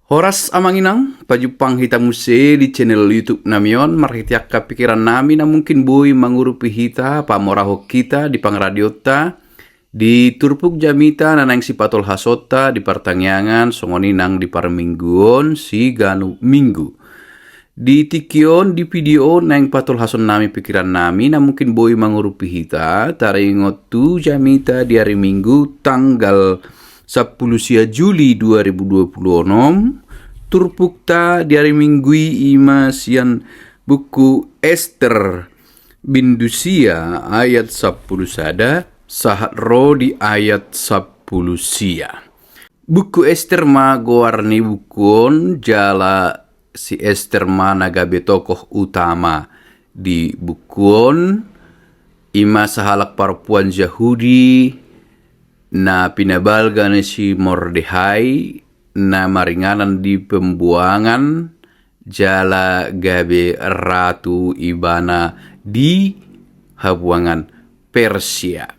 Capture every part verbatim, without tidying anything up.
Horas amang inang, pajumpang hita muse di channel YouTube nami on, marhite angka pikiran nami na mungkin boi mangurupi hita, pamorahon hita di pangaradionta, di turpuk jamita na naeng sipatolhasonta di partangiangan, songon i nang di parmingguon siganup minggu. Di tingki on, di video on naeng patolhason nami pikiran nami na mungkin boi mangurupi hita, taringot tu jamita di ari Minggu tanggal sampulu sia Juli dua ribu dua puluh onom, turpukta di ari Minggu i ima sian buku Ester bindu sia ayat sampulu sada, sahat ro di ayat sampulu sia. Buku Ester ma goar ni buku on, jala si Ester ma na gabe tokoh utama di buku on. Ima sahalak parompuan Jahudi na pinabalga ni si Mordehai, na maringanan di pembuangan, jala gabe ratu ibana di habuangan Persia.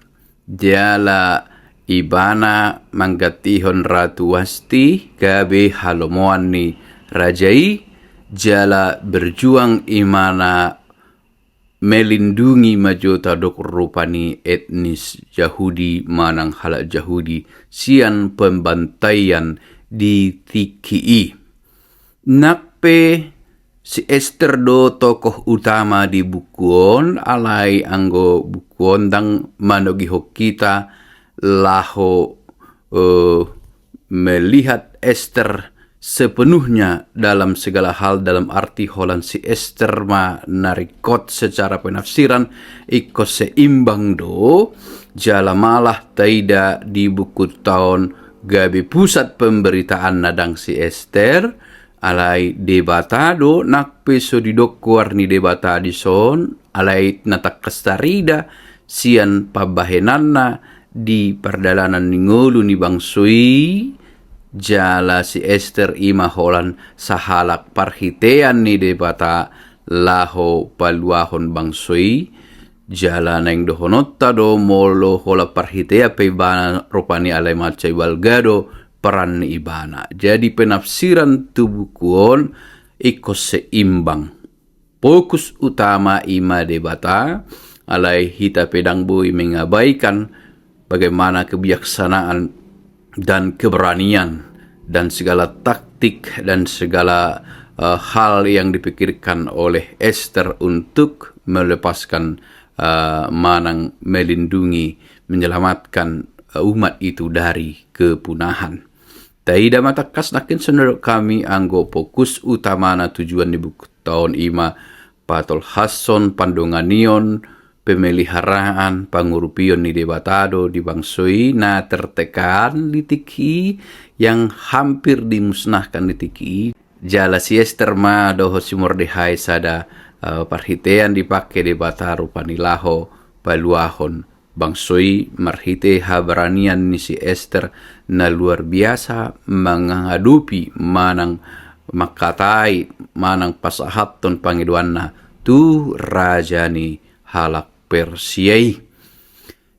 Jala ibana manggantihon Ratu Wasti gabe halomoan ni raja i, jala berjuang ibana melindungi ma jo tadok rupani etnis Jahudi manang halak Jahudi sian pembantaian di tingki i. Nang pe si Ester do tokoh utama di buku on, alai anggo buku on ndang manogihon hita laho, eh, melihat Ester sepenuhnya dalam segala hal, dalam arti holan si Ester ma na ringkot secara penafsiran, ingkon seimbang do, jala malah taida di buku on gabe pusat pemberitaanna ndang si Ester, alai Debata do. Nang pe so didok goar ni Debata dison, alai na tangkas tarida sian pambahenanna di pardalanan ni ngolu ni bangso i, jala si Ester ima holan sahalak parhitean ni Debata laho paluahon bangso i. Jala naeng dohononta do, molo holan parhitean pe ibana rupani, alai mansai balga do peran ni ibana. Jadi penafsiran tu buku on ingkon seimbang. Fokus utama ima Debata, alai hita pe ndang boi mengabaikan bagaimana kebijaksanaan dan keberanian dan segala taktik dan segala, eh, hal yang dipikirkan oleh Ester untuk melepaskan, eh, manang melindungi, menyelamatkan, eh, umat itu dari kepunahan. Taida ma tangkas nangkin songon na didok hami, anggo fokus utamana, tujuan ni buku on ima patolhashon, pandonganion, pemeliharaan, pangurupion ni Debata do di bangso i na tertekan di tingki i, yang hampir dimusnahkan di tingki i. Jala si Ester ma dohot si Mordehai sada, eh, parhitean dipake Debata rupani laho paluahon bangso i marhite habaranian ni si Ester na luar biasa mangadopi manang mangkatai manang pasahathon pangidoanna tu raja ni halak Persia i.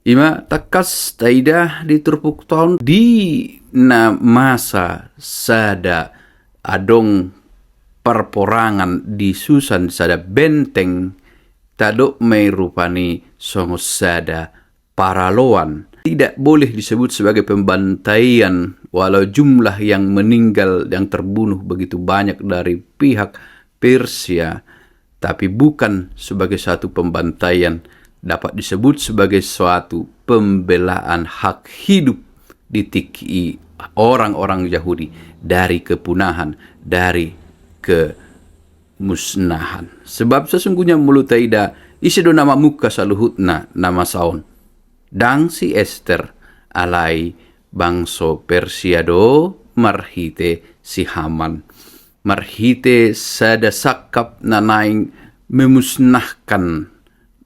Ima tangkas taida di turpukta on, di na masa sada adong parporangan di Susan, sada benteng, tadok ma i rupani songon sada paraloan. Tidak boleh disebut sebagai pembantaian, walau jumlah yang meninggal, yang terbunuh begitu banyak dari pihak Persia, tapi bukan sebagai suatu pembantaian, dapat disebut sebagai suatu pembelaan hak hidup di tingki i orang-orang Yahudi dari kepunahan, dari kemusnahan. Sebab sesungguhnya molo taida, ise do na mamungka saluhutna na masa on? Ndang si Ester, alai bangso Persia do marhite si Haman. Marhite sada sangkap na naeng memusnahkan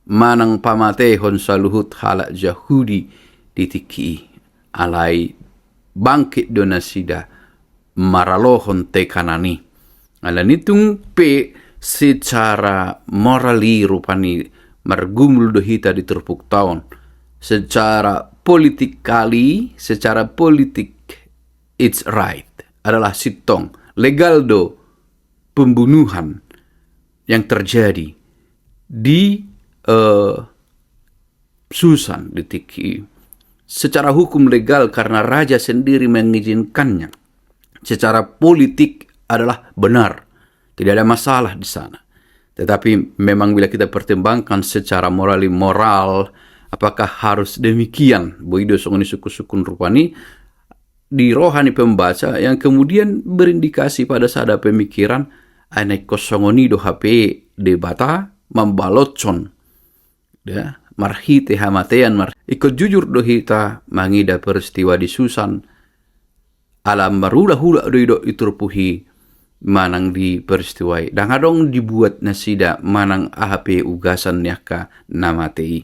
manang pamatehon saluhut halak Jahudi di tingki i. Alai bangkit do nasida maralohon tekanan i. Alani tung pe secara moral i rupani margumul do hita di turpukta on. Secara politikali, secara politik, it's right, adalah sintong, legal do pembunuhan yang terjadi di eh, Susan di tingki i. Secara hukum legal karena raja sendiri mengizinkannya. Secara politik adalah benar. Tidak ada masalah di sana. Tetapi memang bila kita pertimbangkan secara morali moral, apakah harus demikian? Boi do songon i sungkun-sungkun rupani di roha ni pembaca yang kemudian berindikasi pada sada pemikiran, ai na ingkon songon i do hape Debata mambaloshon, ya, marhite hamatean mar. Ingkon jujur do hita mangida peristiwa di Susan, ala marhulahula do didok di turpuk i manang di peristiwa i. Ndang adong dibuat nasida manang aha pe ugasan ni angka na mate i.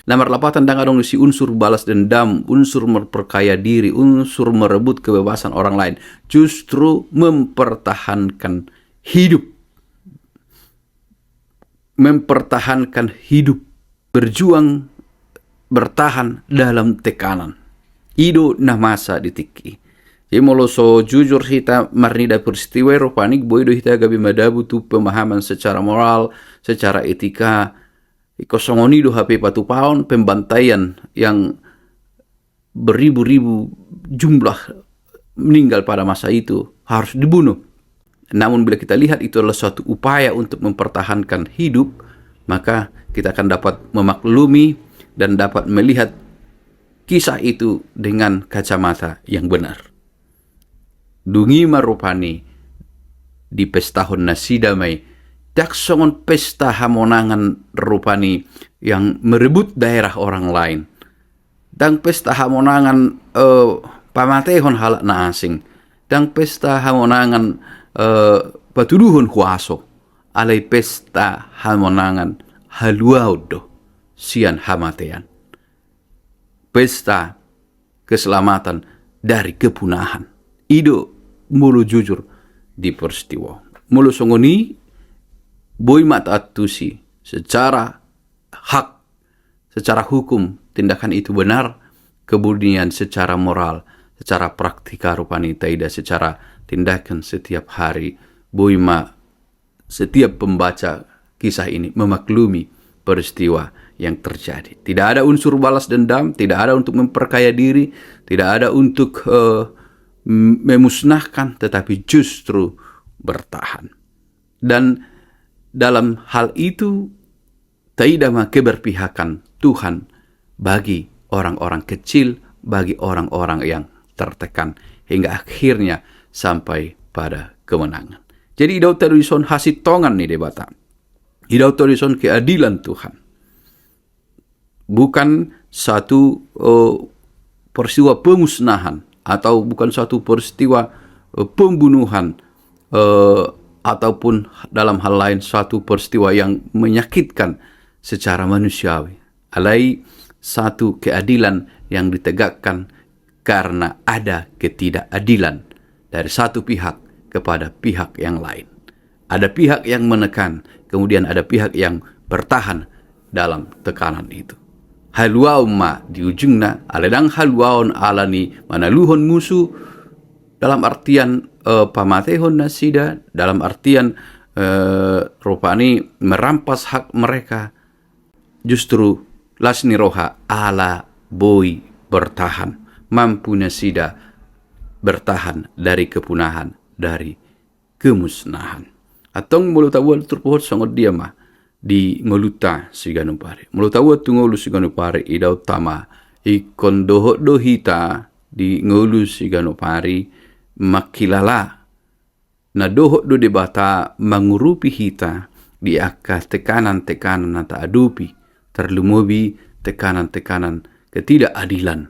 Na marlapatan ndang adong disi unsur balas dendam, unsur memperkaya diri, unsur merebut kebebasan orang lain. Justru mempertahankan hidup. Mempertahankan hidup. Berjuang, bertahan dalam tekanan. I do na masa di tingki i. Jadi molo so jujur hita marnida peristiwa i, rupani boi do hita gabe madabu tu pemahaman secara moral, secara etika. Ingkon songon i do hape patupaon, pembantaian yang beribu-ribu jumlah meninggal pada masa itu harus dibunuh. Namun bila kita lihat itu adalah suatu upaya untuk mempertahankan hidup, maka kita akan dapat memaklumi dan dapat melihat kisah itu dengan kacamata yang benar. Dung i ma rupani dipestahon nasida ma i, ndang songon pesta hamonangan rupani yang merebut daerah orang lain. Ndang pesta hamonangan eh, pamatehon halak na asing. Ndang pesta hamonangan eh, patuduhon huaso. Alai pesta hamonangan haluaon do sian hamatean. Pesta keselamatan dari kepunahan. I do molo jujur di peristiwa. Molo songon i, boi ma taantusi secara hak, secara hukum tindakan itu benar, kemudian secara moral, secara praktika rupani taida secara tindakan setiap hari, boi ma setiap pembaca kisah ini memaklumi peristiwa yang terjadi. Tidak ada unsur balas dendam, tidak ada untuk memperkaya diri, tidak ada untuk eh, m- memusnahkan, tetapi justru bertahan. Dan dalam hal itu taida ma keberpihakan Tuhan bagi orang-orang kecil, bagi orang-orang yang tertekan, hingga akhirnya sampai pada kemenangan. Jadi idaonta do dison hasintongan ni Debata. Idaonta do dison keadilan Tuhan. Bukan satu eh, peristiwa pemusnahan atau bukan satu peristiwa eh, pembunuhan eh, ataupun dalam hal lain satu peristiwa yang menyakitkan secara manusiawi. Alai satu keadilan yang ditegakkan karena ada ketidakadilan dari satu pihak kepada pihak yang lain. Ada pihak yang menekan, kemudian ada pihak yang bertahan dalam tekanan itu. Haluaon ma di ujungna, alai ndang haluaon ala ni manaluhon musu dalam artian eh, pamatehon nasida, dalam artian eh, rupani merampas hak mereka, justru las ni roha ala boi bertahan, mampu nasida bertahan dari kepunahan, dari kemusnahan. Antong molo taboan turpuk on songon dia ma di ngolunta siganup ari. Molo taboan tu ngolu siganup ari idaonta ma ingkon dohot do hita di ngolu siganup ari mangkilala na dohot do Debata mangurupi hita di angka tekanan-tekanan na taadopi, tarlumobi tekanan-tekanan ketidakadilan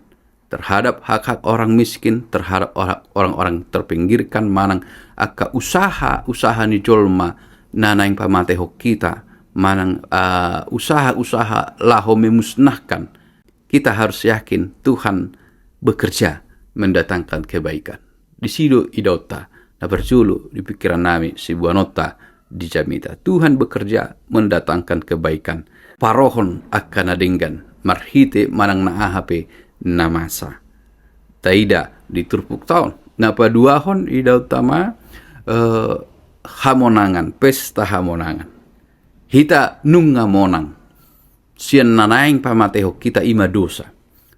terhadap hak-hak orang miskin, terhadap ora- orang-orang terpinggirkan, manang angka usaha-usaha ni jolma na naeng pamatehon hita, manang ah, usaha-usaha laho memusnahkan. Kita harus yakin Tuhan bekerja mendatangkan kebaikan. Disi do idaonta na parjolo di pikiran nami siboanonta di jamita. Tuhan bekerja mendatangkan kebaikan. Parohon angka na denggan marhite manang na aha pe na masa. Taida di turpukta on. Na paduahon idaonta ma eh, hamonangan, pesta hamonangan. Hita nunga monang. Sian na naeng pamatehon hita i ma dosa.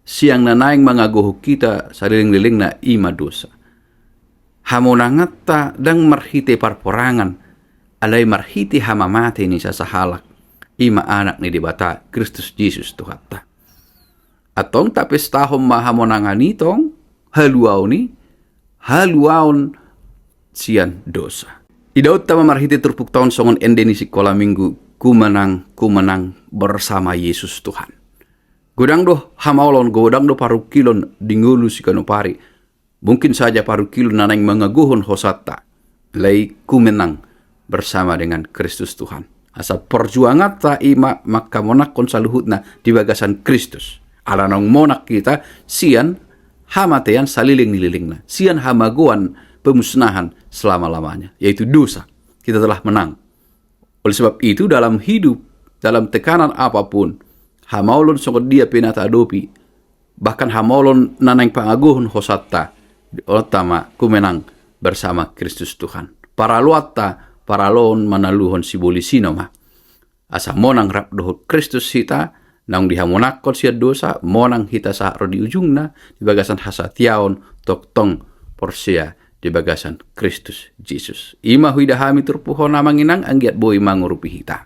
Sian na naeng mangagohon hita saleleng-lelengna i ma dosa. Hamonanganta ndang marhite parporangan, alai marhite hamamate ni sasahalak, i ma Anak ni Debata, Kristus Jesus Tuhanta. Antong tapestahon ma hamonangan i tong, haluaon i, haluaon sian dosa. Idaonta ma marhite turpukta on songon ende ni sikola minggu, Kumenang, kumenang bersama Yesus Tuhan. Godang do hamaolon, godang do parungkilon di ngolu siganup ari. Mungkin saja parungkilon na naeng mangagohon hosanta. Alai kumenang bersama dengan Kristus Tuhan. Asa parjuanganta i ma manghamonangkon saluhutna di bagasan Kristus. Ala naung monang hita sian hamatean saleleng ni lelengna. Sian hamagoan pemusnahan selama-lamanya. Yaitu dosa. Kita telah menang. Oleh sebab itu, dalam hidup, dalam tekanan apapun, hamaolon songon dia pe na taadopi, bahkan hamaolon na naeng pangagohon hosanta, diolta ma kumenang bersama Kristus Tuhan. Paraloanta, paraloon manaluhon sibolis i nama. Asa monang rap dohot Kristus hita, naung dihamonangkon sian dosa, monang hita sahat ro di ujungna, di bagasan hasatiaon, tongtong porsea di bagasan Kristus Jesus. I ma huida hami turpuk on, Amang Inang, anggiat boi mangurupi hita.